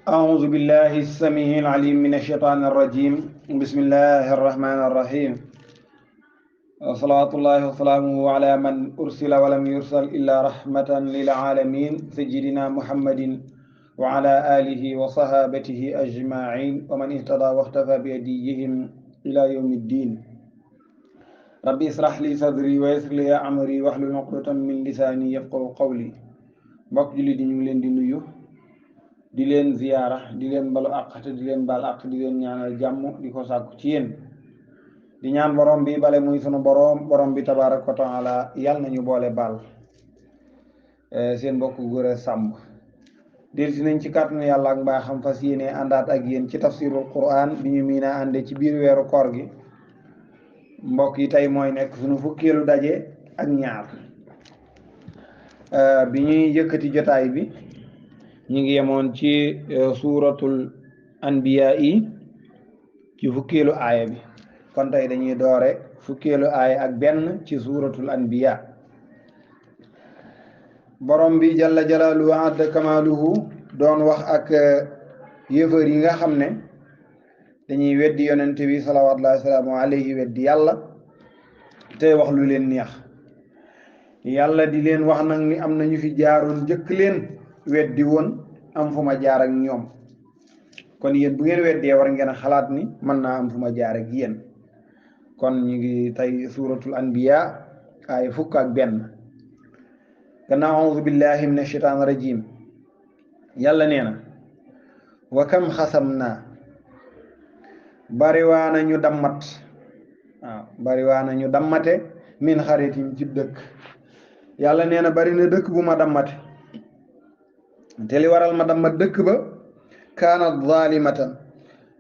أعوذ بالله السميع العليم من الشيطان الرجيم. بسم الله الرحمن الرحيم. صلاة الله وسلامه على من أرسل ولم يرسل إلا رحمة للعالمين سيدنا محمد وعلى آله وصحابته أجمعين ومن اهتدى واختفى بهديهم إلى يوم الدين. ربي اشرح لي صدري ويسر لي أمري واحلل عقدة من لساني يفقهوا قولي. mbokk julli di ñu ngi leen di nuyu di leen ziyaara di leen balu àq te di leen baal àq di leen ñaanal jàmm di ko sàkku ci yéen di ñaan borom bi bale muy sunu borom bi tabaaraka wa taala yàlla nañu boole baal. seen mbokk Gora Samb delsi nañ ci kàttanu yàlla ak mbaaxam fas yéene àndaat ak yéen ci tafsirul quran bi ñu miina ànde ci biir weeru koor gi. mbokk yi tey mooy nekk sunu fukkeelu daje ak ñaar. bi ñuy yëkkati jotaay bi ñu ngi yemoon ci suuratul anbiya yi ci fukkeelu aaya bi kon tey dañuy doore fukkeelu aaya ak benn ci suuratul anbiya. borom bi jalla jalaaluhu adda kamaaluhu doon wax ak yëfër yi nga xam ne dañuy weddi yonente bi salawaatullahi wasalaamu alayhi weddi yàlla te wax lu leen neex. yàlla di leen wax nag ni am na ñu fi jaaroon jëkk leen weddi woon am fu ma jaar ak ñoom kon yéen bu ngeen weddee war ngeen a xalaat ni mën naa am fu ma jaar ak yéen. kon ñu ngi tey suuratul anbiya ay fukk ak benn. gannaaw auzu billahi min ashaitan rajim yàlla nee na wa kam xasam naa bariwaana ñu dammat bariwaana ñu dammate min xaritin ci dëkk. yàlla nee na bari na dëkk bu ma dammate te li waral ma dammat dëkk ba kaanat zalimatan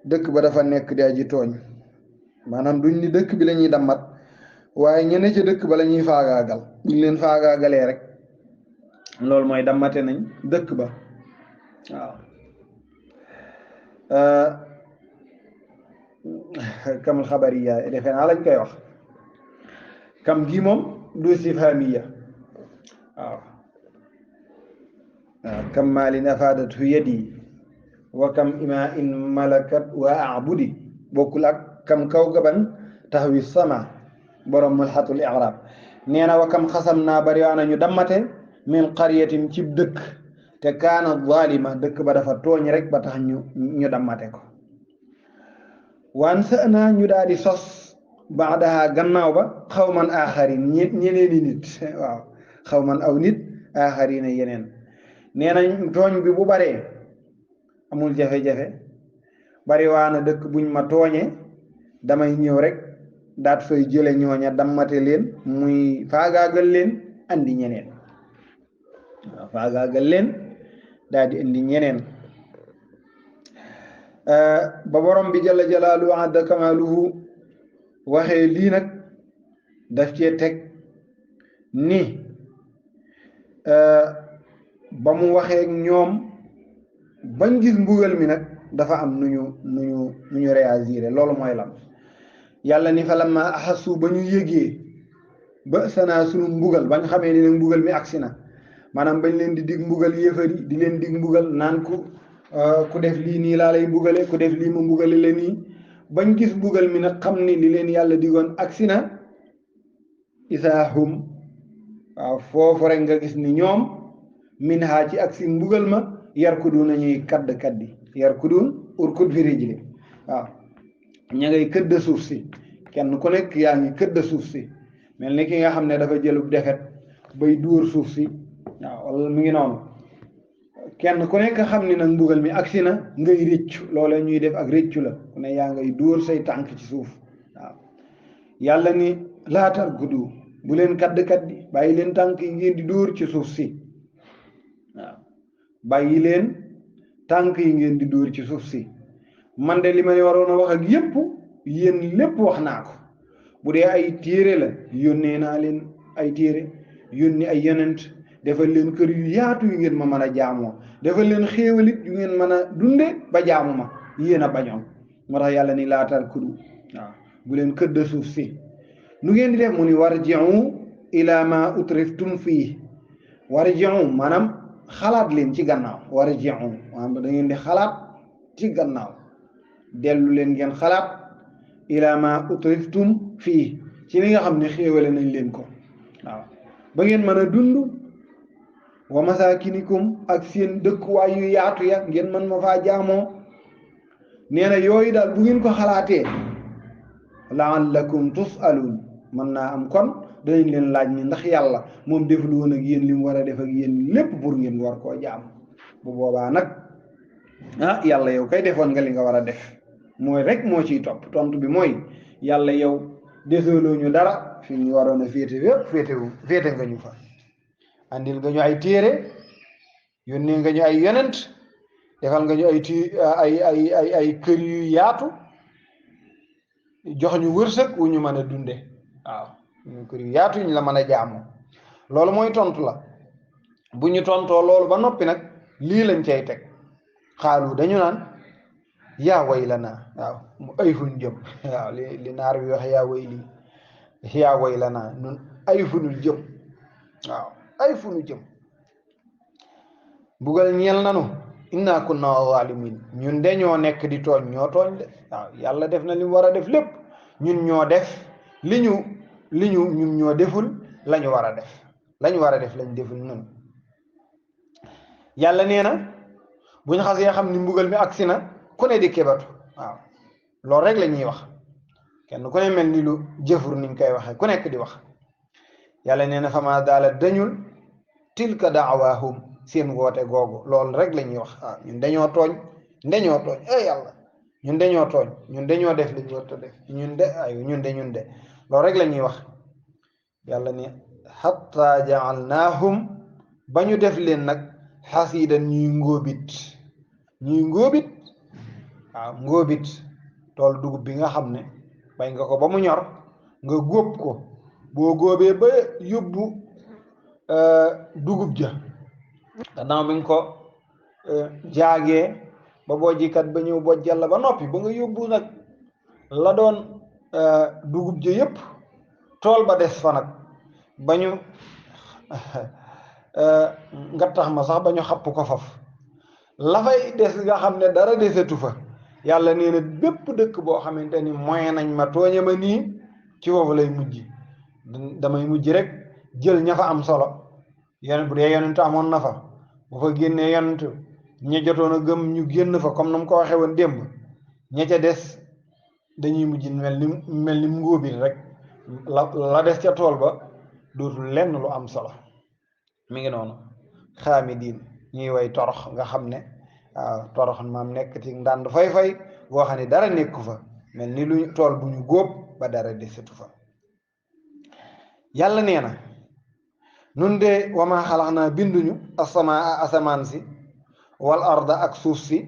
dëkk ba dafa nekk di aji tooñ maanaam duñ ni dëkk bi la ñuy dammat waaye ñene ca dëkk ba la ñuy faagaagal buñ leen faagaagalee rek loolu mooy dammate nañ dëkk ba. waaw kamul xabariya defe naa lañ koy wax kam gi moom du sifhamiya. waaw kam maalin afaadatu yadi wa kam ima in malakat wa abudi bokkul ak kam kawkaban taxwi sama borom mulxatul i'rab nee na wa kam xasam naa bari waana ñu dammate min qaryatin cib dëkk te kaana zalima dëkk ba dafa tooñ rek ba tax ñu dammate ko. waan sa naa ñu daal di sos baadaha gannaaw ba xawman aaxarin ñeneeni nit. waaw xawman aw nit aaxarina yeneen. nee nañ tooñ bi bu baree amul jafe-jafe bari waana dëkk buñ ma tooñee damay ñëw rek daat fay jële ñooña dammate leen muy faagaagal leen andi ñeneen. waaw faagaagal leen daal di indi ñeneen. ba borom bi jalla jalaaluhu adda kamaaluhu waxee lii nag daf cee teg ni ba mu waxee ñoom bañ gis mbugal mi nag dafa am nu ñu réagir. loolu mooy lan yàlla ni fa lamma axasu ba ñu yëgee ba sanaa sunu mbugal bañ xamee ni nag mbugal mi agsi na maanaam bañ leen di dig mbugal yéefar yi di leen dig mbugal naan ku def lii nii laa lay mbugale ku def lii ma mbugale la nii bañ gis mbugal mi nag xam ni li leen yàlla digoon agsi na isaahum waaw foofu rek nga gis ni ñoom min haa ci agsi mbugal ma yarkudu nañuy kaddi yarkudun urkud fi rijli. waaw ña ngay këdd suuf si kenn ku nekk yaa ngi këdd suuf si mel ni ki nga xam ne dafa jëlub defet bay dóor suuf si. waaw wala mu ngi noonu kenn ku nekk xam ni nag mbugal mi agsi na ngay réccu loolee ñuy def ak réccu la ku ne yaa ngay dóor say tànk ci suuf. waaw yàlla ni laatar guddu bu leen kaddi bàyyi leen tànk yi ngeen di dóor ci suuf si. waaw bàyyi leen tànk yi ngeen di dóor ci suuf si man de li ma waroon a wax ak yépp yéen lépp wax naa ko. bu dee ay téere la yónnee naa leen ay téere yónni ay yonent defal leen kër yu yaatu yu ngeen ma mën a jaamoo defal leen xéewalit yu ngeen mën a dunde ba jaamu ma yéen a bañoon moo tax yàlla ni laatal kudu. waaw bu leen këdd suuf si nu ngeen di def mu ni warji'u ila ma utriftum fii warji'u maanaam xalaat leen ci gannaaw warji'u maanaam da ngeen di xalaat ci gannaaw dellu leen ngeen xalaat ila ma utriftum fii ci li nga xam ne xéewale nañ leen ko waaw ba ngeen mën a dund wa masakinikum ak seen dëkkuwaay yu yaatu ya ngeen mën ma faa jaamoo nee na yooyu daal bu ngeen ko xalaatee la'allakum tus'alun mën naa am kon danañ leen laaj ni ndax yàlla moom deful woon ak yéen li mu war a def ak yéen lépp pour ngeen war koo jaam bu boobaa nag ah yàlla yow kay defoon nga li nga war a def mooy rek moo ciy topp tontu bi mooy yàlla yow deseeloo ñu dara fi ñu waroon a féete yëpp féete nga ñu fa andil nga ñu ay téere yónnee nga ñu ay yonent defal nga ñu ay kër yu yaatu jox ñu wërsëg wu ñu mën a dunde waaw ñu kër yu yaatu ñu la mën a jaamu loolu mooy tontu la bu ñu tontoo loolu ba noppi nag lii lañ cay teg xaalu dañu naan yaa way la naa waaw mu ay fuñ jëm waaw li naar bi wax yaa way la naa nun ay funul jëm waaw ay funu jëm bugal ñeel nanu inna kunna zalimin ñun de ñoo nekk di tooñ ñoo tooñ de waaw yàlla def na li mu war a def lépp ñun ñoo def ñun ñoo deful lañu war a def lañ deful nun yàlla nee na bu ñu xasee xam ni mbugal mi agsi na ku ne di kebatu waaw loolu rek la ñuy wax kenn ku ne mel ni lu jëfur niñ koy waxee ku nekk di wax yàlla nee na fama daala dañul tilka daawahum seen woote googu loolu rek la ñuy wax waaw ñun dañoo tooñ yàlla ñun dañoo tooñ ñun dañoo def li ñu war a def ñun de loolu rek la ñuy wax yàlla ne hatta ja'alnahum ba ñu def leen nag xasiidan ñuy ngóobit waaw ngóobit tool dugub bi nga xam ne bay nga ko ba mu ñor nga góob ko boo góobee ba yóbbu dugub ja gannaaw bi nga ko jaagee ba bojjikat ba ñëw bojjal la ba noppi ba nga yóbbu nag la doon dugub ja yépp tool ba des fa nag ba ñu nga tax ma sax ba ñu xapp ko faf la fay des nga xam ne dara desetu fa yàlla nee na bépp dëkk boo xamante ni moyen nañ ma tooñe ma nii ci foofu lay mujj damay mujj rek jël ña fa am solo yonent bu dee yonent amoon na fa bu fa génnee yonent ña jotoon a gëm ñu génn fa comme na mu ko waxee woon démb ña ca des dañuy mujj mel ni mu ngóobit rek la des ca tool ba dootul lenn lu am solo mi ngi noonu xaamidiin ñuy way torox nga xam ne waaw torox maam nekk ci ndànd fay boo xam ne dara nekku fa mel ni lu tool bu ñu góob ba dara desetu fa yàlla nee na nun de wama xalax naa binduñu asamaa asamaan si wal arda ak suuf si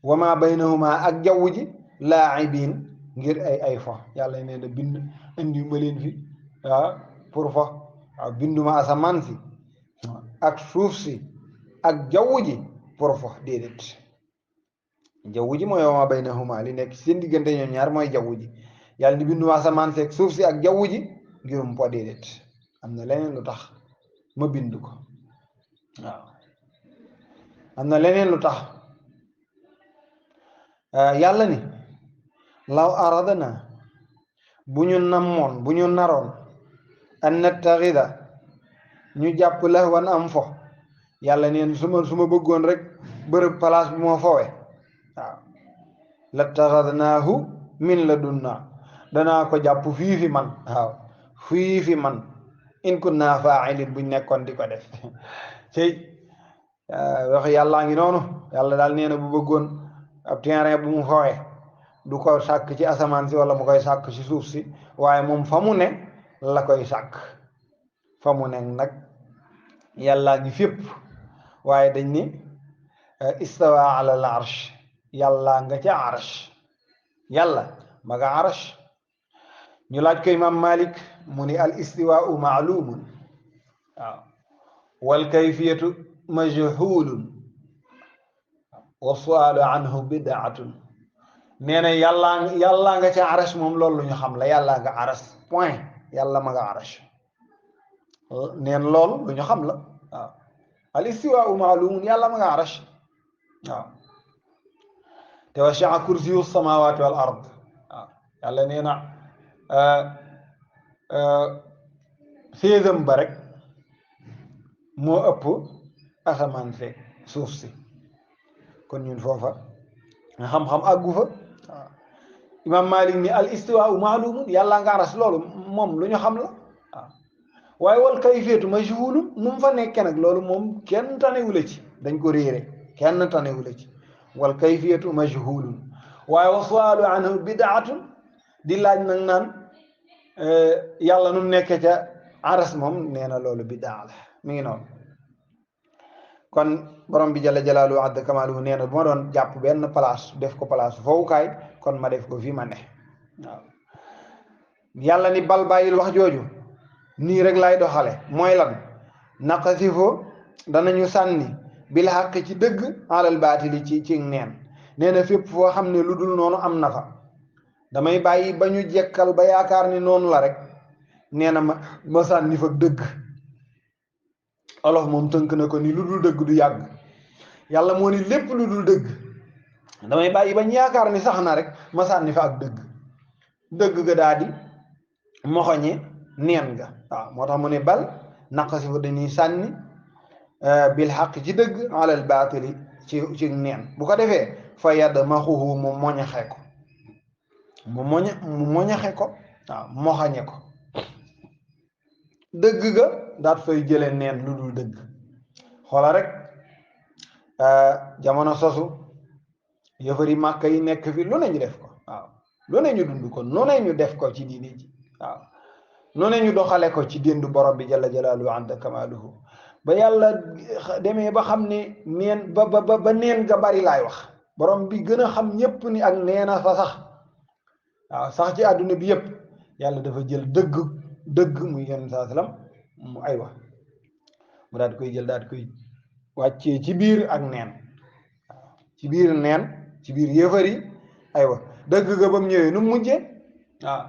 wama baynahuma ak jaww ji laa'ibiin ngir ay fo yàlla nee na bind indi ma leen fi waaw pour fo waaw binduma asamaan si ak suuf si ak jaww ji pour fo déedéet jaww ji mooy wama baynahuma li nekk seen diggante ñoom ñaar mooy jaww ji yàlla ni binduma asamaan si ak suuf si ak jaww ji ngirum po déedéet am na leneen lu tax ma bind ko waaw am na leneen lu tax yàlla ni law aradna bu ñu namoon bu ñu naroon an nattaxida ñu jàpp lahwan am fo yàlla neen su ma bëggoon rek bërëb place bu ma fowe waaw lattaxadnaahu min ladunna danaa ko jàpp fii fi man waaw fii fi man in kunna fa'ilin buñ nekkoon di ko def cey wax yàllaa ngi noonu yàlla daal nee na bu bëggoon ab terrain bu mu fowe du ko sàkk ci asamaan si wala mu koy sàkk ci suuf si waaye moom fa mu ne la koy sàkk fa mu ne nag yàllaa ngi fépp waaye dañ ni istawa ala al arsh yàllaa nga ca arsh yàlla ma nga arsh ñu laaj ko imam Malik mu ni al istiwaau maalumun waaw wal kayfiyatu majhulun wa sualu anhu bidaatun nee na yàllaa nga ca arash moom loolu ñu xam la yàllaa nga arash point yàlla ma nga arash neen loolu lu ñu xam la waaw al istiwaau maalumun yàlla ma nga arash waaw te wasi'a kursiyu samawati wal ard waaw yàlla nee na séesam ba rek moo ëpp asamaan seeg suuf si kon ñun foofa xam-xam àggu fa waaw imam Malik ni al istiwaau maalumun yàlla nga aras loolu moom lu ñu xam la waaw waaye wal kayfiyatu majhulun nu mu fa nekke nag loolu moom kenn tanewula ci dañ ko réere kenn tanewula ci wal kayfiyatu majhulun waaye wa sualu anhu bidaatun di laaj nag naan yàlla nu mu nekke ca aras moom nee na loolu bidaa la mi ngi noonu kon borom bi jalla jalaaluhu adda kamaaluhu nee na bu ma doon jàpp benn place def ko place fowukaay kon ma def ko fii ma ne waaw yàlla ni bal bàyyil wax jooju nii rek lay doxale mooy lan naqasifu danañu sànni bil xaq ci dëgg alal baatili ci neen nee na fépp foo xam ne lu dul noonu am na fa damay bàyyi ba ñu jekkal ba yaakaar ni noonu la rek nee na ma sànni fa dëgg olof moom tënk na ko ni lu dul dëgg du yàgg yàlla moo ni lépp lu dul dëgg damay bàyyi ba ñu yaakaar ni sax na rek ma sànni fa ak dëgg ga daa di moxoñe neen ga waaw moo tax mu ne bal naqasi fa dañuy sànni bil xaq ci dëgg alal baatili ci neen bu ko defee fa yadd maxuhu mu moñaxe ko mu moñaxe ko waaw moxañe ko dëgg ga daat fay jële neen lu dul dëgg xoola rek jamono sosu yëfari màkka yi nekk fi lu ne ñu def ko waaw lu ne ñu dund ko lu ne ñu def ko ci diine ji waaw lu ne ñu doxale ko ci déndu borom bi jalla jalaaluhu anda kamaaluhu ba yàlla demee ba xam ne neen ba neen ga bari laay wax borom bi gën a xam ñépp ni ak neena fa sax waaw sax ci àdduna bi yépp yàlla dafa jël dëgg muy yenn saa salaam mu aywa mu daal di koy jël daal di koy wàccee ci biir ak neen waaw ci biir neen ci biir yëfar yi aywa dëgg ga ba mu ñëwee nu mu mujjee waaw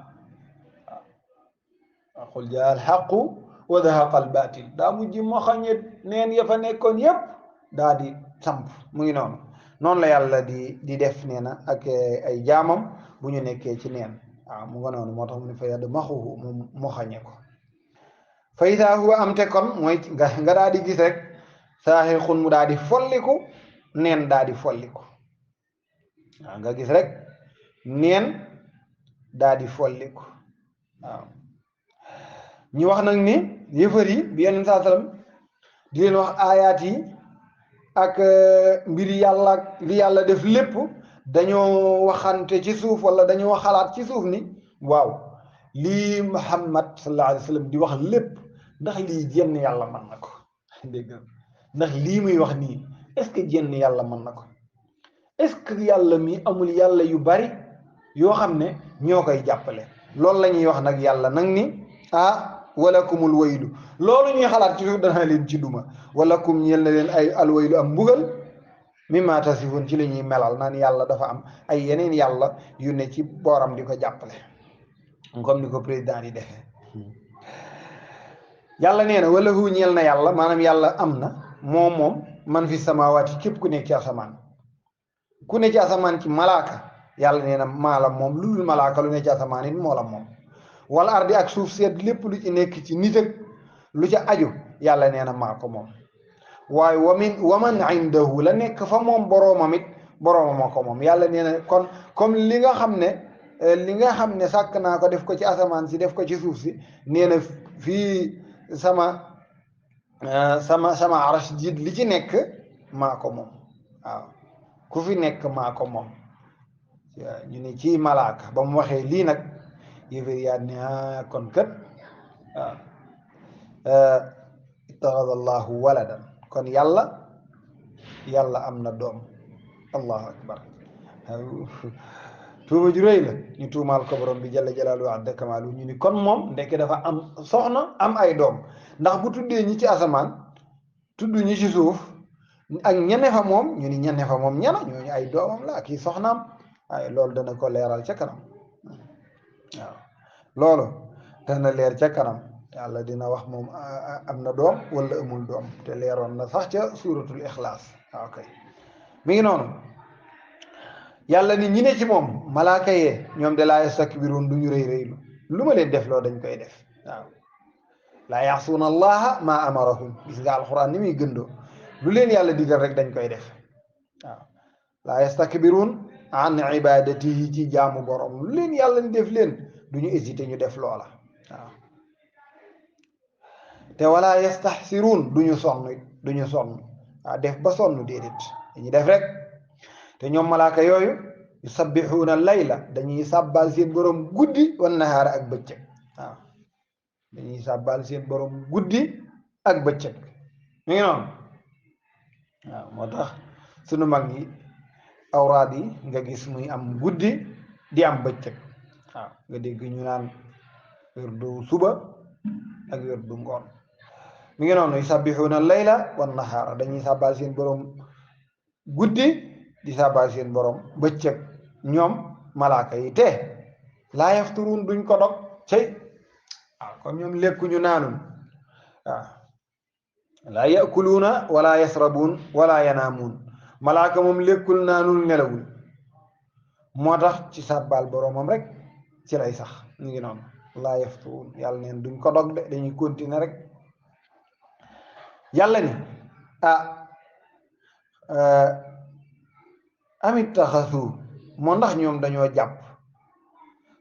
qul jaa al xaqu wa zahaqa al baatil daa mujj moo xañe neen ya fa nekkoon yépp daa di samp mu ngi noonu la yàlla di def nee na ak ay jaamam bu ñu nekkee ci neen waaw mu nga noonu moo tax mu ne fa yadd maxuhu mu xañe ko fa idaa huwa am te kon mooy nga daa di gis rek saaxiixun mu daa di folliku neen daa di folliku waaw nga gis rek neen daa di folliku waaw ñu wax nag ni yëfër yi bi yeneen saa sallam di leen wax aayaat yi ak mbiri yàlla ak li yàlla def lépp dañoo waxante ci suuf wala dañoo xalaat ci suuf ni waaw lii Muhammad sallallahu alayhi wa sallam di wax lépp ndax lii jenn yàlla mën na ko dégg nga ndax lii muy wax nii est-ce que jenn yàlla mën na ko est-ce que yàlla mi amul yàlla yu bari yoo xam ne ñoo koy jàppale loolu la ñuy wax nag yàlla nag ni walakumul waylu loolu ñuy xalaat ci suuf dana leen ci duma walakum ñeel na leen ay alwaylu am mbugal mimma tasifun ci la ñuy melal naan yàlla dafa am ay yeneen yàlla yu ne ci booram di ko jàppale comme ni ko président yi defee yàlla nee na wala hu ñeel na yàlla maanaam yàlla am na moom man fi samawaati képp ku nekk ci asamaan ku ne ci asamaan ci malaaka yàlla nee na maala moom lu dul malaaka lu ne ci asamaan it moo la moom wala ardi ak suuf seet lépp lu ci nekk ci nit ak lu ca aju yàlla nee na maa ko moom waaye waman indahu la nekk fa moom boroomam it boroomam ko moom yàlla nee na kon comme li nga xam ne sàkk naa ko def ko ci asamaan si def ko ci suuf si nee na fii sama arash ji li ci nekk maa ko moom waaw ku fi nekk maa ko moom ñu ne ci malaaka ba mu waxee lii nag yëfër yaa ne kon kat waaw ittaxada allahu waladan kon yàlla am na doom allahu akbar tuuma ju rëy la ñu tuumaal ko borom bi jalla jalaaluhu adda kamaalu ñu ni kon moom ndekk dafa am soxna am ay doom ndax bu tuddee ñi ci asamaan tudd ñi ci suuf ak ñene fa moom ñu ni ñene fa moom ñana ñooñu ay doomam la kii soxnaam waaye loolu dana ko leeral ca kanam waaw loolu dana leer ca kanam yàlla dina wax moom am na doom wala amul doom te leeroon na sax ca suuratul ixlaas waaw kay mi ngi noonu yàlla ni ñi ne ci moom malaaka yee ñoom de laa yastakbiruun du ñu rëy rëylu lu ma leen def loo dañ koy def waaw laa yaxsuuna allaha maa amarahum gis nga alxuraan ni muy gëndoo lu leen yàlla digal rek dañ koy def waaw laa yastakbiruun an ibadatihi ci jaamu borom lu leen yàlla ni def leen du ñu hésité ñu def loola waaw te wala yastaxsiruun duñu sonn waaw def ba sonn déedéet dañuy def rek te ñoom malaaka yooyu yusabbixuuna layla dañuy sàbbal seen borom guddi wan nahaara ak bëccëg waaw dañuy sàbbal seen borom guddi ak bëccëg mi ngi noonu waaw moo tax sunu mag yi awraad yi nga gis muy am guddi di am bëccëg waaw nga dégg ñu naan wirdu suba ak wirdu ngoon mi ngi noonu yusabbixuuna layla wan nahaara dañuy sàbbal seen borom guddi di sàbbal seen borom bëccëg ñoom malaaka yi te laa yafturuun duñ ko dog cey waaw comme ñoom lekkuñu naanun waaw laa yakuluuna wala yasrabuun wala yanaamuun malaaka moom lekkul naanul nelawul moo tax ci sàbbal boromam rek ci lay sax ñu ngi noonu laa yafturuun yàlla neen duñ ko dog de dañuy continuer rek yàlla ni amit taxasu moo ndax ñoom dañoo jàpp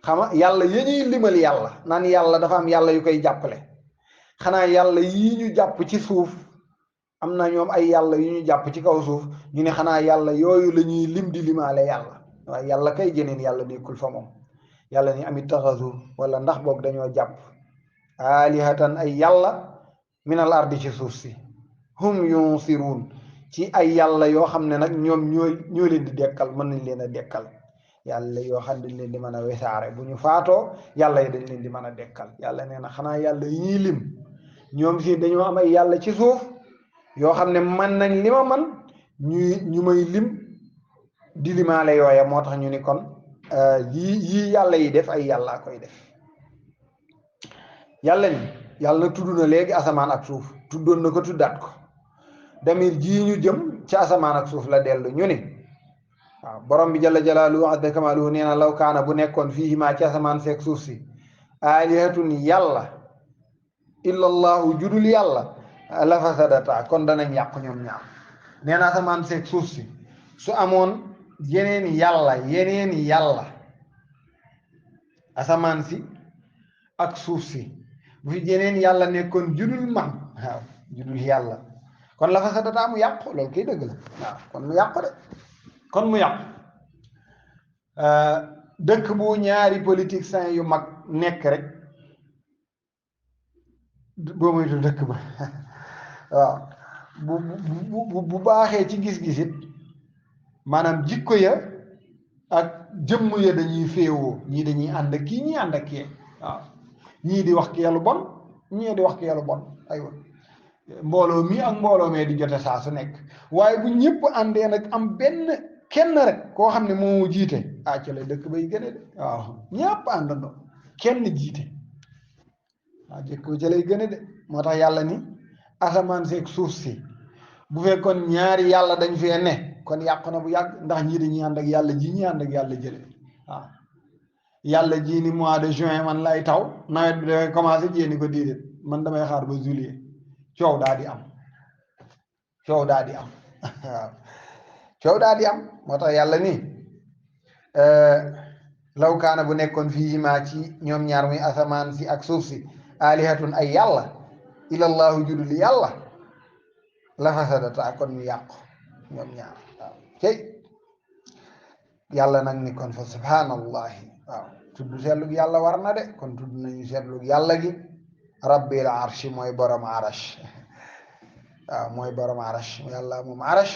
xama yàlla ñuy limal yàlla naan yàlla dafa am yàlla yu koy jàppale xanaa yàlla yii ñu jàpp ci suuf am na ñoom ay yàlla yu ñu jàpp ci kaw suuf ñu ne xanaa yàlla yooyu la ñuy lim di limaale yàlla waaye yàlla kay jeneen yàlla nekkul fa moom yàlla ni amit taxasu wala ndax boog dañoo jàpp alihatan ay yàlla minal ardi ci suuf si hum yunsiruun ci ay yàlla yoo xam ne nag ñoom ñoo leen di dekkal mën nañ leen a dekkal yàlla yoo xam ne dañ leen di mën a wesaare bu ñu faatoo yàlla yi dañ leen di mën a dekkal yàlla nee na xanaa yàlla yi ñuy lim ñoom si dañoo am ay yàlla ci suuf yoo xam ne man nañ li ma man ñu may lim di limaale yooya moo tax ñu ni kon yii yàlla yi def ay yàlla koy def yàlla ni yàlla tudd na léegi asamaan ak suuf tuddoon na ko tuddaat ko damir jii ñu jëm ci asamaan ak suuf la dellu ñu ni waaw borom bi jalla jalaaluhu azza kamaaluhu nee na law kaana bu nekkoon fiihimaa ci asamaan seeg suuf si aalihatun yàlla illallahu judul yàlla la fasadata kon danañ yàq ñoom ñaar nee na asamaan seeg suuf si su amoon yeneen yàlla asamaan si ak suuf si bu fi yeneen yàlla nekkoon judul man waaw judul yàlla kon la fasadata mu yàqu loolu kay dëgg la waaw kon mu yàqu de kon mu yàqu dëkk bu ñaari politiciens yu mag nekk rek boo moytul dëkk ba waaw bu baaxee ci gis-gis it maanaam jikko ya ak jëmm ya dañuy féewoo ñii dañuy ànd ak kii ñii ànd ak kii waaw ñii di wax kii lu bon ñii di wax kii lu bon aywa mbooloo mi ak mbooloo mee di jote saa su nekk waaye bu ñëpp àndee nag am benn kenn rek koo xam ne moo jiite ci la dëkk bay gëne de waaw ñëpp àndandoo kenn jiite waaw jëkk ba ci lay gëne de moo tax yàlla ni asamaan seeg suuf si bu fekkoon ñaari yàlla dañ fee ne kon yàqu na bu yàgg ndax ñii dañuy ànd ak yàlla ji ñi ànd ak yàlla jële waaw yàlla ji ni mois de juin man lay taw nawet bi dafay commencé jéeni ko déedéet man damay xaar ba juillet coow daa di am waaw coow daa di am moo tax yàlla ni law kaana bu nekkoon fiihimaa ci ñoom ñaar muy asamaan si ak suuf si alihatun ay yàlla ilallahu judul yàlla la fasadata kon ñu yàqu ñoom ñaar waaw cey yàlla nag ni kon fa subhanallahi waaw tudd seetlug yàlla war na de kon tudd nañu seetlug yàlla gi rabbil arshi mooy borom arash waaw mooy borom arash yàlla moom arash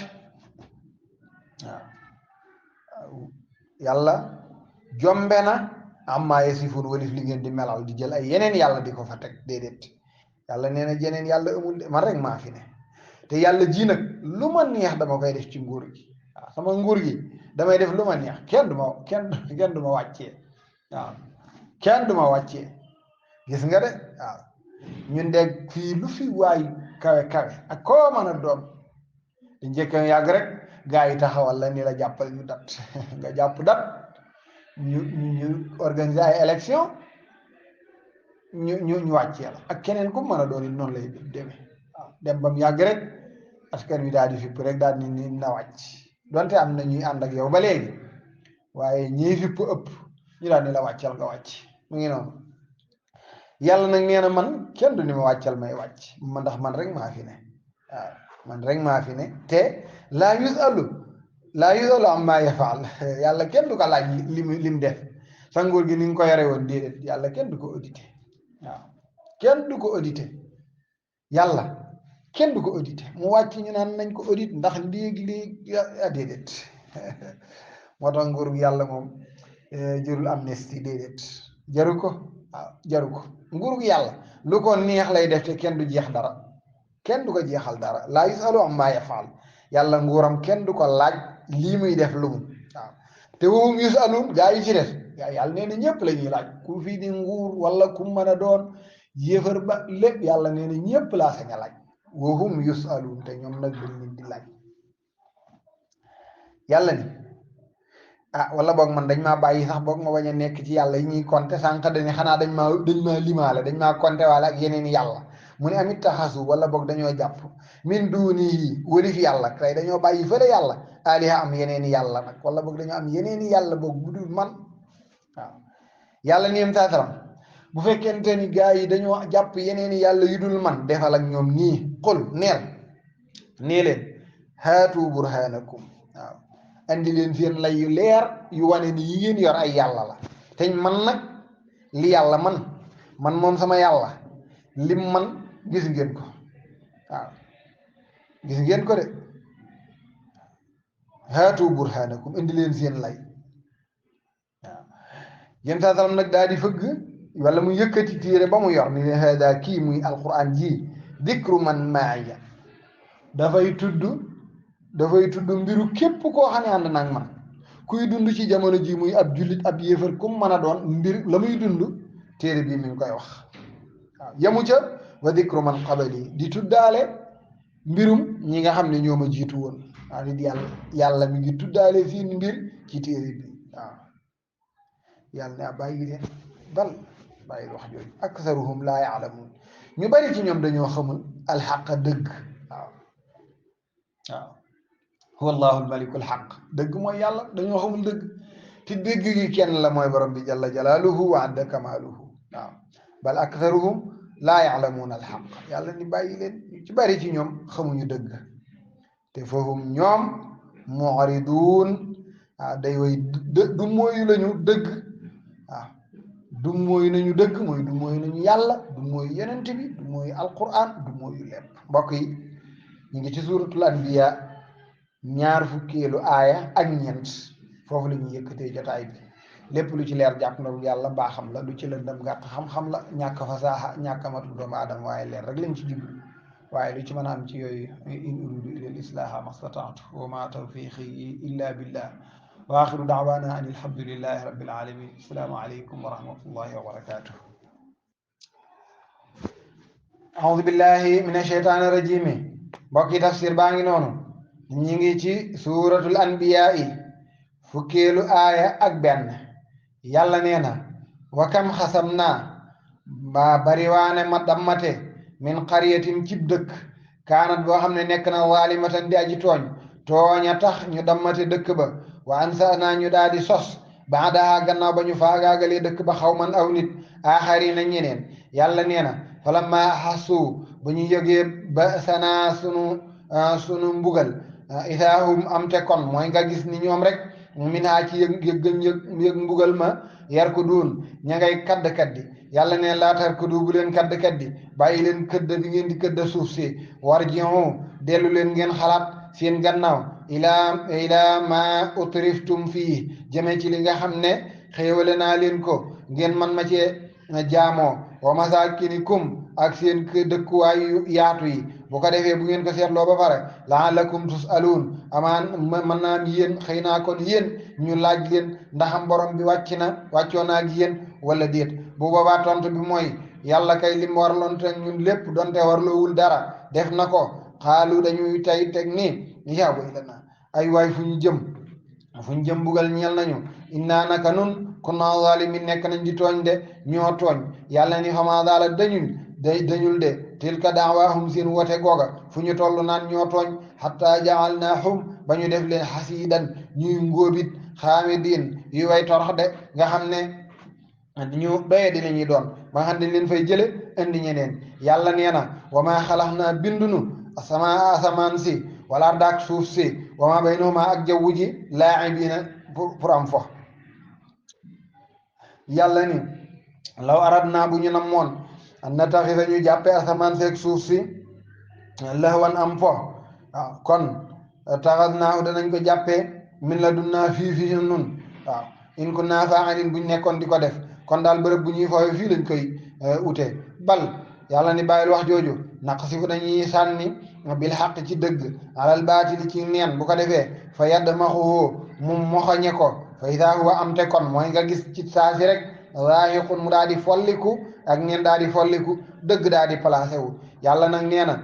waaw yàlla jombe na amma yasifun walif li ngeen di melal di jël ay yeneen yàlla di ko fa teg déedéet yàlla nee na jeneen yàlla amul de man rek maa fi ne te yàlla ji nag lu ma neex dama koy def ci nguur gi waaw sama nguur gi damay def lu ma neex kenn du ma wàccee waaw kenn du ma wàccee gis nga de waaw ñun de fii lu fi waay kawe kawe ak koo mën a doon di njëkk yàgg rek gaa yi taxawal la ni la jàppal ñu dat nga jàpp dat ñu organiser ay élection ñu wàccee la ak keneen ku mën a doon noonu lay demee waaw dem ba mu yàgg rek askan wi daal di fipp rek daal ni na wàcc donte am na ñuy ànd ak yow ba léegi waaye ñii fipp ëpp ñu daal ni la wàccal nga wàcc mu ngi noonu yàlla nag nee na man kenn du ni ma wàccal may wàcc man ndax man rek maa fi ne waaw man rek maa fi ne te laa yusalu amma yafaal yàlla kenn du ko laaj lim def sa nguur gi ni nga ko yore woon déedéet yàlla kenn du ko audité waaw kenn du ko audité yàlla kenn du ko audité mu wàcc ñu naan nañ ko audit ndax léegi déedéet moo tax nguur gi yàlla moom jërul amnistie déedéet jaru ko waaw jaru ko nguur gi yàlla lu ko neex lay def te kenn du jeex dara kenn du ko jeexal dara laa yusalu amma yafaal yàlla nguuram kenn du ko laaj lii muy def lu mu waaw te wowum yusalun gaa yi ci def yàlla nee na ñëpp la ñuy laaj ku fii di nguur wala ku mën a doon yéefar ba lépp yàlla nee na ñëpp laa sañ a laaj wahum yusalun te ñoom nag dañ leen di laaj yàlla ni wala boog man dañ maa bàyyi sax boog ma bañ a nekk ci yàlla yi ñuy compter sànq dañu xanaa dañ maa limaale dañ maa compter wala ak yeneen i yàlla mu ne amit taxasu wala boog dañoo jàpp min duuni wëlif yàlla tey dañoo bàyyi fële yàlla aliha am yeneen i yàlla nag wala boog dañoo am yeneen i yàlla boog bu dul man waaw yàlla niem taataram bu fekkente ni gaa yi dañoo jàpp yeneen i yàlla yu dul man defal ak ñoom nii xul nee leen haatu burhanakum waaw andi leen seen lay yu leer yu wane ni yi ngeen yor ay yàlla la te man nag li yàlla man moom sama yàlla lim man gis ngeen ko waaw gis ngeen ko de haatu burhanakum indi leen seen lay waaw yéen saa salam nag daal di fëgg wala mu yëkkati téere ba mu yor ni leen hada kii muy alquran ji dikru man maaya dafay tudd mbiru képp koo xam ne ànd nag man kuy dund ci jamono ji muy ab jullit ab yéefar kum mën a doon mbir la muy dund téere bii mi ngi koy wax waaw yamu ca wa dikru man qabali di tuddaale mbirum ñi nga xam ne ñoo ma jiitu woon waaw nit yàlla mi ngi tuddaale seen mbir ci téere bi waaw yàlla ne bàyyi leen dal bàyyi wax jooju aksaruhum laa yaalamuun ñu bari ci ñoom dañoo xamul alxaqa dëgg waaw huwa allahu almaliku alxaq dëgg mooy yàlla dañoo xamul dëgg te dëgg gi kenn la mooy borom bi jalla jalaaluhu wa adda kamaaluhu waaw bal aksaruhum laa yaalamuuna alxaq yàlla ni bàyyi leen ñu ci bari ci ñoom xamuñu dëgg te fahum ñoom mu'riduun waaw day way du mooyu lañu dëgg waaw du mooyu nañu dëgg mooy du mooyu nañu yàlla du mooyu yonent bi du mooyu alquran du mooyu lépp mbokk yi ñu ngi ci suuratul anbiya ñaar fukkeelu aaya ak ñeent foofu la ñuy yëkkatee jotaay bi lépp lu ci leer jàpp na yàlla mbaaxam la lu ci lëndëm gàtt xam-xam la ñàkk fasaaxa ñàkk amatul doomu aadama waaye leer rek lañ ci jublu waaye lu ci mën a am ci yooyu in uridu illa al-islaaha mastataatu wa ma tawfiqi illa billah wa axiru daawaana an alhamdulillahi rabbil alamin assalaamu aleykum wa rahmatullahi wa barakatuh aoudu billahi min asheytaani rajim mbokki tafsir baa ngi noonu ñi ngi ci suuratul anbiya yi fukkeelu aaya ak benn yàlla nee na wa kam xasam naa ba bariwaane ma dammate min qaryatin cib dëkk kaanat boo xam ne nekk na waalimatan di aji tooña tax ñu dammate dëkk ba wa ansa naa ñu daal di sos baadaha gannaaw ba ñu faagaagalee dëkk ba xawman aw nit aaxarina ñeneen yàlla nee na falamma axasu bu ñu yëgee ba sanaa sunu mbugal isaahum am te kon mooy nga gis ni ñoom rek min haa ci yëg mbugal ma yar ko duun ña ngay kadd-kaddi yàlla ne laatar ko du bu leen kadd-kaddi bàyyi leen këdda bi ngeen di këdda suuf si warji'u dellu leen ngeen xalaat seen gannaaw ilaa ma utriftum fii jëme ci li nga xam ne xéewale naa leen ko ngeen man ma cee jaamoo wa masakinikum ak seen dëkkuwaay yu yaatu yi bu ko defee bu ngeen ko seetloo ba pare la'allakum tus'aluun amaan mën naa am yéen xëy naa kon yéen ñu laaj leen ndaxam borom bi wàccoo naa ak yéen wala déet bu boobaa tontu bi mooy yàlla kay lim warloon te ñun lépp donte warloowul dara def na ko xaalu dañuy tay teg nii yaa waylanaa ay waay fu ñu jëm bugal ñeel nañu innaa naka nun kunna zalimin nekk nañ di tooñ de ñoo tooñ yàlla ni xamaa daala dañul de tilka daawaahum seen wote googa fu ñu toll naan ñoo tooñ hatta jaalnaahum ba ñu def leen xasiidan ñuy ngóobit xaamidiin yu way torox de nga xam ne ñu doye di la ñuy doon ba nga xam ne leen fay jële indi ñeneen yàlla nee na wa maa xalax naa bindunu asamaan si wala daak suuf si wa maa baynahuma ak jawwu ji laa'ibiina pour am fo yàlla ni law arad naa bu ñu namoon an nataxisa ñu jàppe asamaan seeg suuf si lahwan am fo waaw kon taxas naahu danañ ko jàppee min la dunnaa fii nun waaw in kunnaa faa'iliin buñ nekkoon di ko def kon daal bërëb bu ñuy foowe fii lañ koy ute bal yàlla ni bàyyil wax jooju naqsifu dañuy sànni bil xaq ci dëgg alal baatili ci neen bu ko defee fa yadmaxuhu mu moxoñe ko fa idaa huwa am te kon mooy nga gis ci saasi rek zaahiqun mu daal di folliku ak neen daal di folliku dëgg daal di placé wu yàlla nag nee na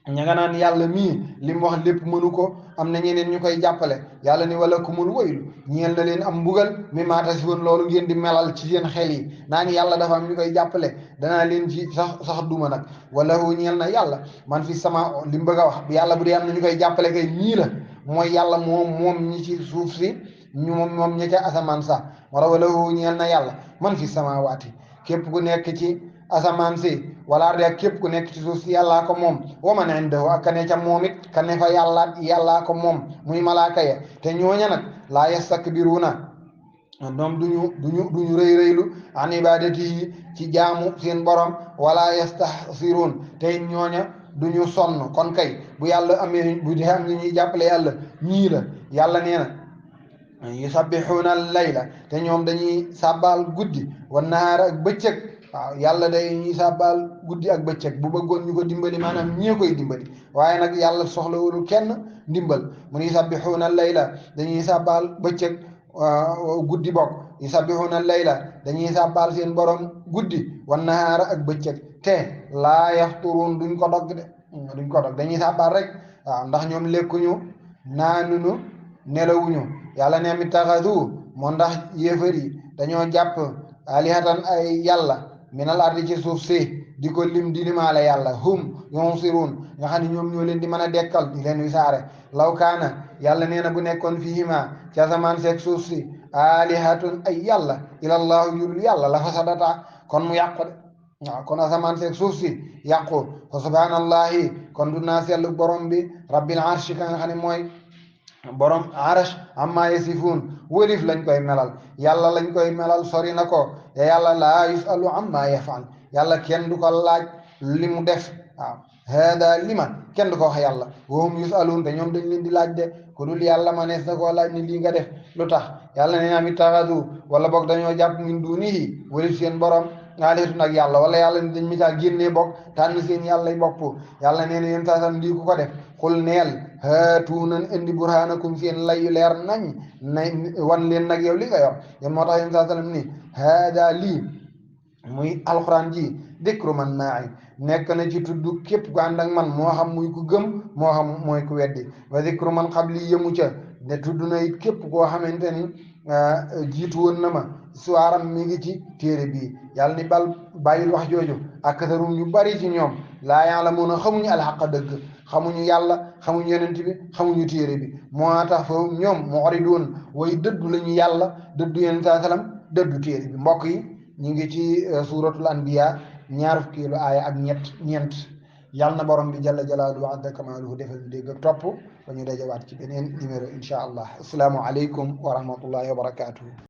ña nga naan yàlla mii li mu wax lépp mënu ko am na ñeneen ñu koy jàppale yàlla ni wala kumul waylu ñeel na leen am mbugal mi maata si woon loolu ngeen di melal ci seen xel yi naa ni yàlla dafa am ñu koy jàppale danaa leen ci sax duma nag wala hu ñeel na yàlla man fi sama li mu bëgg a wax yàlla bu dee am na ñu koy jàppale kay ñii la mooy yàlla moom ñi ci suuf si ñu moom ñi ca asamaan sax wala hu ñeel na yàlla man fi samaawaati képp ku nekk ci asamaan si wala ardi ak képp ku nekk ci suuf si yàllaa ko moom wa man indahu ak kane ca moom it kane fa yàllaa ko moom muy malaaka ya te ñooña nag laa yastakbiruuna ñoom duñu rëylu an ibadatihi ci jaamu seen borom wala yastahsiruun te ñooña duñu sonn kon kay bu yàlla amee bu dee am ñuy jàppale yàlla ñii la yàlla nee na yusabbixuuna layla te ñoom dañuy sàbbaal guddi wa nahaara ak bëccëg waaw yàlla day ñuy sàbbaal guddi ak bëccëg bu bëggoon ñu ko dimbali maanaam ñii koy dimbali waaye nag yàlla soxlawul kenn ndimbal mu ni yusabbixuuna layla dañuy sàbbaal bëccëg guddi bokk yusabbixuuna layla dañuy sàbbaal seen borom guddi wa nahaara ak bëccëg te laa yafturuun duñ ko dog dañuy sàbbaal rek waaw ndax ñoom lekkuñu naanuñu nelawuñu yàlla ne mi taxadu moo ndax yéefar yi dañoo jàpp alihatan ay yàlla minal ardi ci suuf si di ko lim di limaale yàlla hum yunsirun nga xam ne ñoom ñoo leen di mën a dekkal di leen wisaare law kaana yàlla nee na bu nekkoon fiihima ci asamaan seeg suuf si alihatun ay yàlla ilallahu yurul yàlla la fasadata kon mu yàqu de waaw kon asamaan seeg suuf si yàqu fa subhanallahi kon du naa sellu borom bi rabbil arshi ka nga xam ne mooy borom arash amma yasifun wërif lañ koy melal yàlla lañ koy melal sori na ko te yàlla laa yusalu amma yafal yàlla kenn du ko laaj li mu def waaw hada liman kenn du ko wax yàlla wahum yusalun te ñoom dañ leen di laaj de ku dul yàlla manees na koo laaj ni lii nga def lu tax yàlla ne am ittaxadu wala boog dañoo jàpp min dunihi wërif seen borom aaleetun ak yàlla wala yàlla ni dañ mi taa génnee bokk tànn seen yàllay bopp yàlla nee na yéen saasam lii ku ko def xul neel haatu nan indi burhanakum seen layu leer nañ wan leen nag yow li nga yor yéen moo tax yéen saa sallam ni haada lii muy alquran ji dikru man maay nekk na ci tudd képp ku ànd ak man moo xam muy ku gëm moo xam mooy ku weddi wa dikru man qabli yëmu ca ne tudd na it képp koo xamante ni jiitu woon na ma suwaaram mi ngi ci téere bii yàlla ni bal bàyyil wax jooju aktarum ñu bari ci ñoom laa ya'lamuuna xamuñu alxaqa dëgg xamuñu yàlla xamuñu yonent bi xamuñu téere bi moo tax fa ñoom mu'riduun way dëddu la ñu yàlla dëddu yonent saa salaam dëddu téere bi mbokk yi ñu ngi ci suuratul anbiya ñaar fukkeelu aaya ak ñeent yàlla na borom bi jalla jalaaluhu wa azza kamaaluhu defal ñu dégg ak topp ba ñu dajawaat ci beneen numéro incha allah asalaamu aleykum wa rahmatullahi wa barakaatuhu